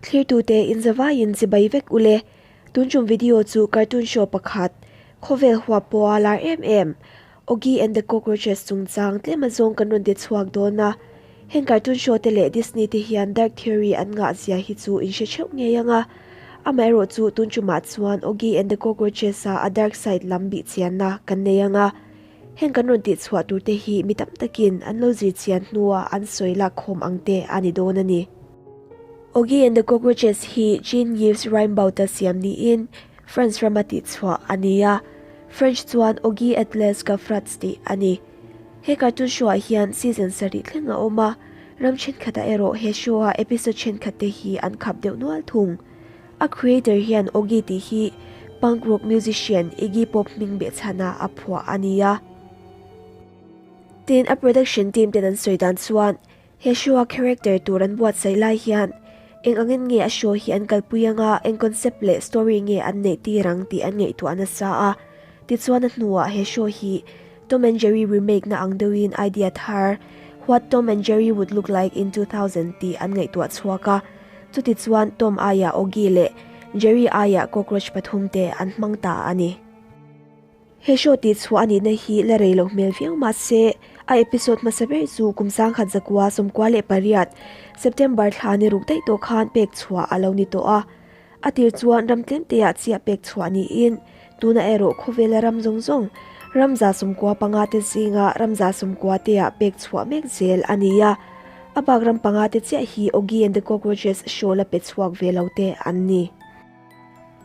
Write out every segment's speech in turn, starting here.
Thlirtute inzavaiin chibai vek ule. Tun tum video chu cartoon show pakhat, khawvel huap pawha lar em em, Oggy and the Cockroaches chungchang tlem azawng kan rawn ti chhuak dawn a. Heng cartoon show te leh Disney te hian dark theory an ngah zia hi chu in hre theuh ngei ang a. Amaherawh chu tun tumah chuan Oggy and the Cockroaches a a dark side lam bih chianna kan nei ang a. Heng kan rawn tih chhuah tur te hi mi tam takin an lo zir chian hnua an sawi lak khawm ang te a ni dawn a ni. Oggy and the Cockroaches hi Jean Yves Raimbaut-a siam niin France rama tih chhuah a ni a, French chuan Oggy et les Gaffrats tih a ni. He cartoon show-ah hian season sarih thleng a awm a, ram thenkhatah erawh he show-a episode thenkhat te hi an khap deuh nual thung. A creator hian Oggy tih hi punk rock musician Iggy Pop hming behchhana a phuah a ni a. Tin, a production team ten an sawi dan chuan he show-a character tur an buatsaih lai hian eng angin nge a show hi an kalpui anga eng concept leh story nge an neih tir ang tih an ngaihtuah nasa a. Tichuan a hnuah he show hi Tom and Jerry remake na ang deuhin idea thar What Tom and Jerry Would Look Like in 2000 tih an ngaihtuah chhuak a. Chuti chuan Tom aiah Oggy leh Jerry aiah cockroach pathum te an hmang ta a ni. He show tih chhuah a nihna hi la rei lo hmel viau mah se, a episode hmasa ber chu kum sangkhat zakua 98, September thla ni ruk daih tawh khan pek chhuah a lo ni tawh a. A tir chuan ram tlemteah chiah pek chhuah niin, tunah erawh khawvela ram zawng zawng, ram 95 te zinga ram 90 teah pek chhuah mek zel a ni a. A bak ram panga te chiah hi Oggy and the Cockroaches show la pe chhuak ve lo te an ni.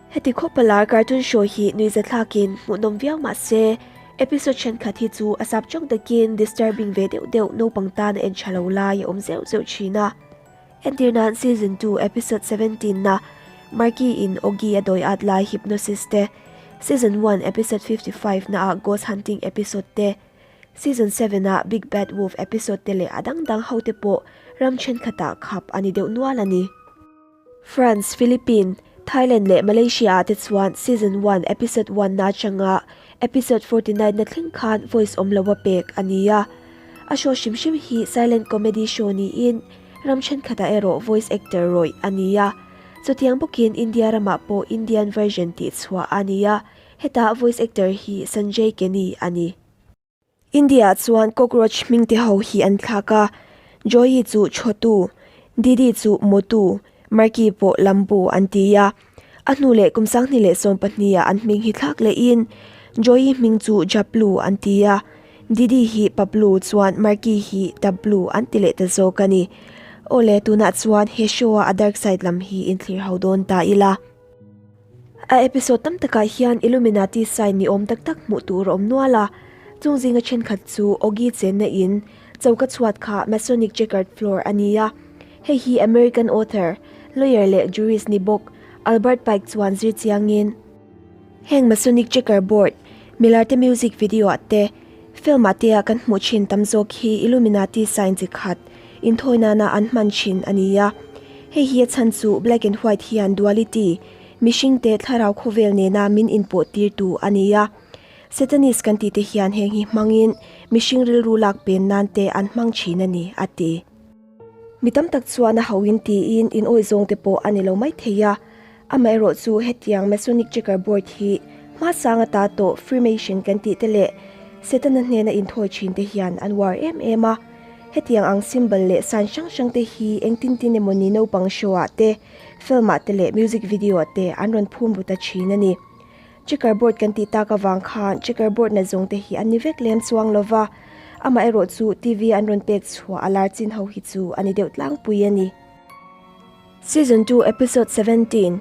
Heti khawpa lar cartoon show hi nuihza thlakin hmuhnawm viau mah se, episode thenkhat hi chu a sap chawk takin disturbing ve deuh deuh naupang tan a en tha lo lai a awm zeuh zeuh thin a. Entir nan Season 2 Episode 17 na Marky in Oggy a dawi at lai hypnosis te, Season 1 Episode 55 na a ghost hunting episode te, Season 7 a Big Bad Wolf episode te leh a dang dang ho te pawh ram thenkhatah khap a ni deuh nual a ni. France, Philippine, Thailand leh Malaysia ah te chuan Season 1 Episode 1 na atanga Episode 49 na thleng khan voice awm loa pek a ni a. A show hrim hrim hi silent comedy show niin ram thenkhatah erawh voice actor rawih a ni a. Chutiang bawkin India ramah pawh Indian version tih chhuah a ni a, hetah voice actor hi Sanjay Keni a ni. India-ah chuan cockroach hming te ho hi an thlak a, Joyi chu Chhotu, Didi chu Motu, Marky pawh Lambu an ti a. A hnu leh kum 2012 ah an hming hi thlak lehin Joyi hming chu Japlu an ti a, Didi hi Pablu chuan Marky hi Tablu an ti leh ta zawk a ni. Awle, tunah chuan he show-a a dark side lam hi inthlir ho dawn ta ila. A episode tam takah hian Illuminati sign ni awm tak tak hmuh tur a awm nual a, chung zinga thenkhat chu Oggy chenna in choka chhuat kha Masonic checkered floor a ni a. Hei hi American author, lawyer leh jurist ni bawk Albert Pike chuan zir chiangin, Heng Masonic checkerboard, milarte music video ah te, film ah te ah kan hmuh thin tam zawk hi Illuminati sign chi khat inthawi nana an hman thin a ni a. Hei hi a chhan chu black and white hian duality, mihring te thlarau khawvel nena min inpawh tirtu a ni a. Satanist kan tih te hian heng hi hmangin mihring rilru lak pen nan te an hmang thin a ni, a ti. Mi tam tak chuan a hauin tiin in awih zawng te pawh a ni lo mai thei a, amaherawh chu hetiang Masonic checker board hi hmasang ata tawh Freemason kan tih te leh Setana hnena inthawi thin te hian an uar em em a. Hetiang ang symbol leh sign hrang hrang te hi engtin tin emawni naupang show ah te, film ah te leh music video ah te an rawn phum ru ta thin a ni. Checker board kan tih tak avang khan checker board na zawng te hi an ni vek lem chuang lo va, amaherawh chu TV an rawn pek chhuah a lar chin ho hi chu a ni deuh tlangpui a ni. Season 2 Episode 17,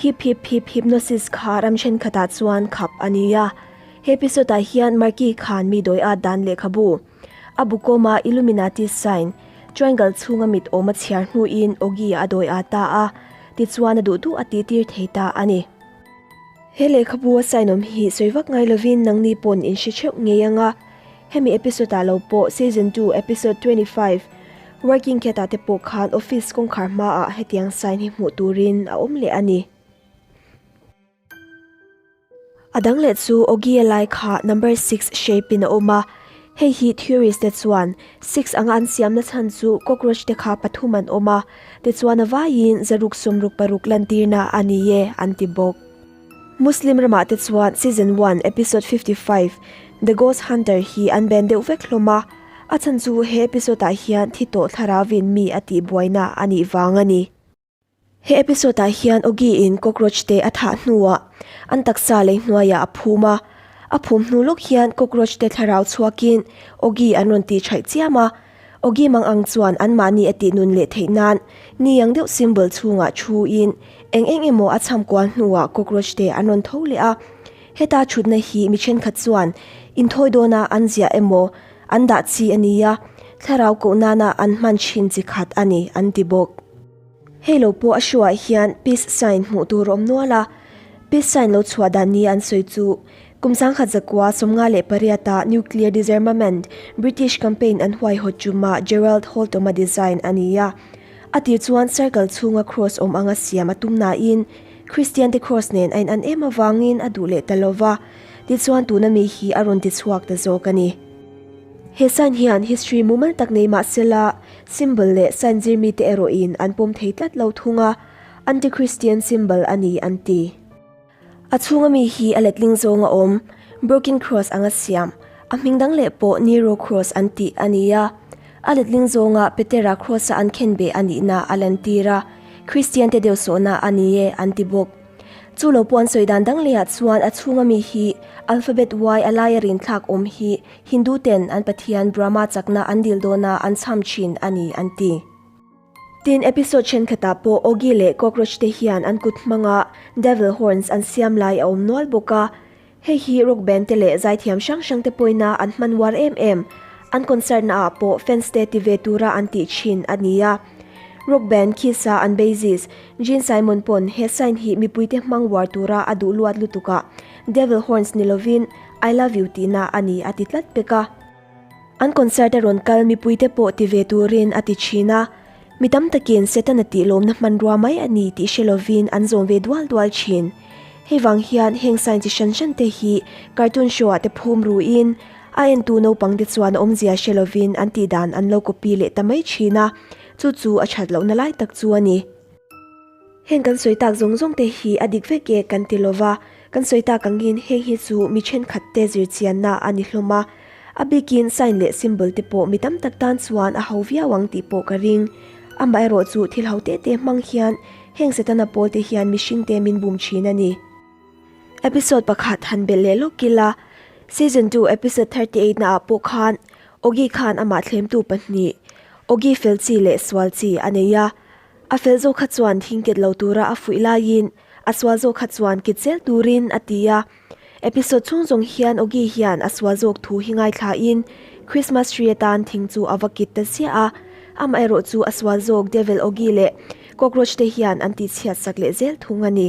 Hip Hip Hip Hypnosis kha ram thenkhatah chuan khap a ni a. He episode ah hian Marky khan mi dawi at dan lehkhabu, a bu kawma Illuminati sign, triangle chhunga mit awm a chhiar hnuin Oggy a dawi at ta a, tichuan a duh duh a tihtir thei ta a ni. He lehkhabu a sign awm hi sawi vak ngai lovin nangni pawn in hre theuh ngei ang a, hemi episode ah lo pawh season 2 episode 25 working cat ah te pawh khan office kawngkhar hma ah hetiang sign hi hmuh turin a awm leh a ni. A dang leh chu Oggy a lai kha number 6 shape in a awm a, Hei hi theorist te chuan six anga an siamna chhan chu cockroach te kha pathum an awm a, tichuan a vaiin zaruk sawmruk paruk lantirna a ni e an ti bawk. Muslim ramah te chuan season one episode 55 The Ghost Hunter hi an ban deuh vek hlawm a, a chhan chu he episode ah hian thi tawh thlarauvin mi a tih buaina a nih vang a ni. He episode ah hian Oggy in cockroach te a thah hnuah an taksa lei hnuaiah a phum a, a phum hnu lawk hian cockroach te thlarau chhuakin Oggy an rawn tih thaih chiam a, Oggy mang ang chuan anmahni a tih nun leh theih nan ni ang deuh symbol chhungah thu in eng eng emaw a cham kual hnuah cockroach te an rawn tho leh a, heta thutna hi mi thenkhat chuan inthawi dawna an ziah emaw an dah chi a nia, thlarau koh nana an hman thin chi khat a ni an ti bawk. Hei lo pawh a hruah hian peace sign hmuh tur a awm nual a, peace sign lo chhuah dan nia an sawi chu kum sangkhat zakua 58 a nuclear disarmament British campaign an huaihawt ṭuma Gerald Holtom-a design a ni a. A tir chuan circle chhunga cross awm anga siam a tum nain Christian te cross nen a inan em avangin a duh leh ta lo va, tichuan tuna mi hi a rawn ti chhuak ta zawk a ni. He sign hian history mumal tak nei mah sela, symbol leh sign zirmite erawhin an pawm thei tlat lo thung a, anti-Christian symbol a ni an ti. A chhunga mi hi a letling zawng a awm, broken cross anga siam, a hming dang leh pawh Nero cross an tih a ni a. A letling zawnga Petera cross-a an khenbeh a nihna a lantir a, Christian-te deuhsawhna a ni e an ti bawk. Chu lo pawh an sawi dan dang lehah chuan a chhunga mi hi alphabet Y a laia rinthlak awm hi Hindu ten an pathian Brahma chakna an dil dawna an chham thin a ni an ti. Tin, episode thenkhatah pawh Oggy leh Cockroach te hian an kut hmanga Devil Horns an siam lai a awm nual bawk a. Hei hi rock band te leh zaithiam hrang hrang te pawina an hman uar em em. An concert na ah pawh fans te ti ve tura an tih thin a ni a. Rock band Kiss a an bassist Gene Simon pawn he sign hi mipui te hmang uar tura a duh luat lutuk a, Devil Horns ni lovin I love you tihna a ni a ti tlat pek a. An concert a rawn kal mipuite pawh ti ve turin a ti thin a, mi tam takin Setana tih lawmna hmanrua mai a ni tih hre lovin an zawm ve dual dual thin. Hei vang hian heng sign chi hran hran te hi cartoon show ah te phum ruin a entu naupang te chuan a awmzia hre lovin an tih dan an lo copy leh ta mai thin a, chu chu a that lohna lai tak chu a ni. Heng kan sawi tak zawng zawng te hi a dik vek e kan ti lova, kan sawi tak angin heng hi chu mi thenkhat te zirchianna a ni hlawm a, a bikin sign leh symbol te pawh mi tam tak tan chuan a ho viau ang tih pawh ka ring. Amaherawh chu thil ho te te hmang hian heng Setana pawl te hian mihring te min bum thin a ni. Episode pakhat han belh leh lawk ila, Season 2 episode 38 naah pawh khan Oggy khan amah thlemtu pahnih, Oggy fel chi leh sual chi a nei a. A fel zawk kha chuan thing ket lo tura a fuih laiin a sual zawk kha chuan kit zel turin a ti a. Episode chhung zawng hian Oggy hian a sual zawk thu hi ngaithlain Christmas tree atan thing chu a va kit ta ziah a. Amaherawh chu a sual zawk Devil Oggy leh Cockroach te hian an tihchhiat sak leh zel thung a ni.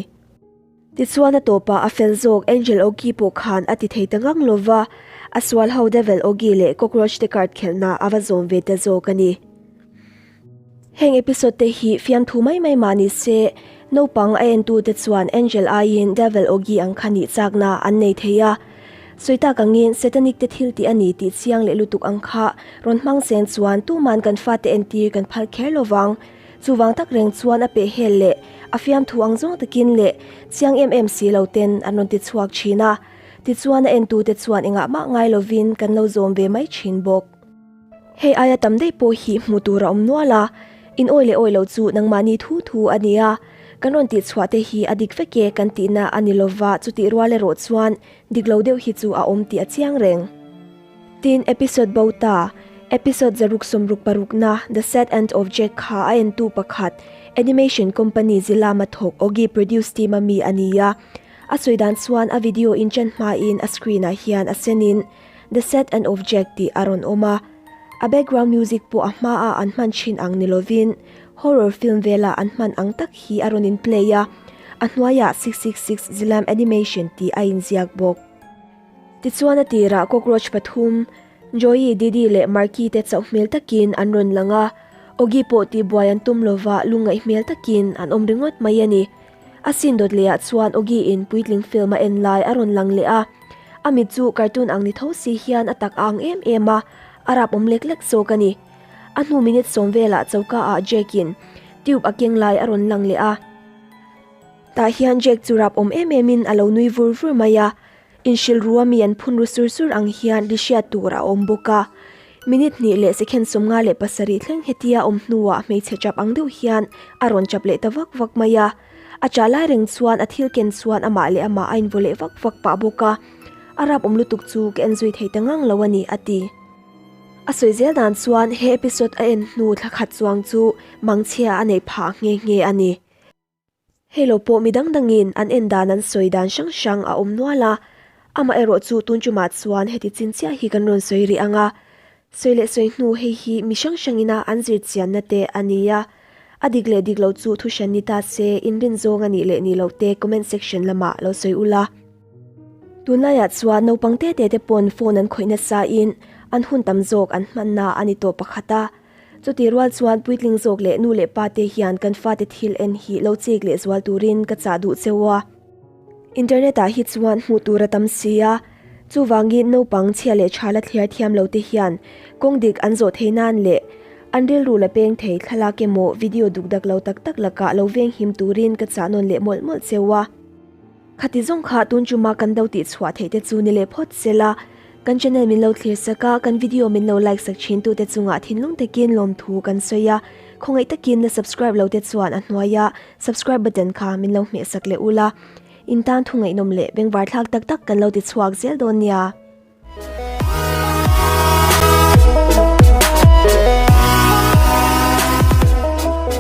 Tichuan a tawpah a fel zawk Angel Oggy pawh khan a ti thei ta ngang lova, a sual ho Devil Oggy leh Cockroach te card khelhna a va zawm ve ta zawk a ni. Heng episode te hi fiamthu mai mai mah ni se, naupang a entu te chuan Angel aiin Devil Oggy ang kha nih chakna an nei thei a. Sawi tak angin Satanic te thil tih a ni tih chiang leh lutuk ang kha rawn hmang seng chuan tuman kan fate entir kan phal kher lovang. Chuvang tak reng chuan a pehhel leh a fiamthu ang zawng takin leh chiang em em si lo ten an rawn ti chhuak thin a. Tichuan a entute chuan engah mah ngai lovin kan lo zawm ve mai thin bawk. Hei aia tam daih pawh hi hmuh tur a awm nual a, in awi leh awi lo chu nangmahni thu thu a ni a, kan rawn tih chhuah te hi a dik vek e kan tihna a ni lova chutih rual erawh chuan dik lo deuh hi chu a awm tih a chiang reng. Tin, episode bo ta, episode 666 na The Sad End of Jack kha a entu pakhat, animation company Zilama thawk Oggy produce team a mi a ni a. A sawi dan chuan a video inchen hmain a screen ah hian a senin The Sad End of Jack tih a rawn awm a. A background music pawh a hmaa an hman thin ang ni lovin horror film vela an hman ang tak hi a rawn in play a, a hnuaiah 666 Zilam Animation tih a inziak bawk. Tichuan a tirah cockroach pathum, Joey, Didi leh Marky te chauh hmel takin an rawn lang a, Oggy pawh tihbuai an tum lova lungngaih hmel takin an awm ringawt mai a ni. A sin dawt lehah chuan Oggy in puitling film a en lai a rawn lang leh a. A mit chu cartoon ang ni tho si hian a tak a ang em em a, a rap awm lek lek zawk a ni. A hnu minute sawm velah choka ah Jake in tube a keng lai a rawn lang leh a. Tah hian Jake chu rap awm em em in a lo nui vur vur mai a, inhrilh ru a mi an phun ru sur sur ang hian ri hriat tur a awm bawk a. Minute hnih leh second 57 thleng hetia awm hnuah hmeichhe chap ang deuh hian a rawn chap leh ta vak vak mai a. A chah lai reng chuan a thil ken chuan amah leh amah a invaw leh vak vak pah bawk a. A rap awm lutuk chu ka en zui thei ta ngang lo a ni, a ti. A sawi zel dan chuan he episode a en hnu thla khat chuang chu mangchhia a neih phah nghe nghe a ni. Hei lo pawh mi dang dangin an en dan an sawi dan hrang hrang a awm nual a, amaherawh chu tun tumah chuan heti chin chiah hi kan rawn sawi rih ang a. Sawi leh sawi hnu hei hi mi hrang hrangina an zir chianna te a ni a, a dik leh dik lo chu thu hran ni ta se inrin zawng a nih leh nih loh te comment section lamah lo sawi ula. Tunlaiah chuan naupang te te te pawn phone an khawih nasa in an hun tam zawk an hmanna a ni tawh pakhat a. Chutih rual chuan puitling zawk leh nu leh pa te hian kan fate thil en hi lo chik leh zual turin ka chah duh cheu a. Internet ah hi chuan hmuh tur a tam si a, chuvangin naupang chhia leh tha la thliar thiam lo te hian kawng dik an zawh thei nan leh an rilru la peng thei thlalak emaw video duk dak lo tak tak lakah lo venghim turin ka chah nawn leh mawlh mawlh cheu a. Khati zawng kha tun chuma kan do tih chhuah theih te chu ni leh phawt sela, kan channel min lo thlir sak a, kan video min lo like sak thin tute chungah thinlung takin lawmthu kan sawi a, khawngaih takin la subscribe lo te chuan a hnuaia subscribe button kha min lo hmeh sak leh ula, in tan thu ngaihnawm leh bengvar thlak tak tak kan lo ti chhuak zel dawn nia.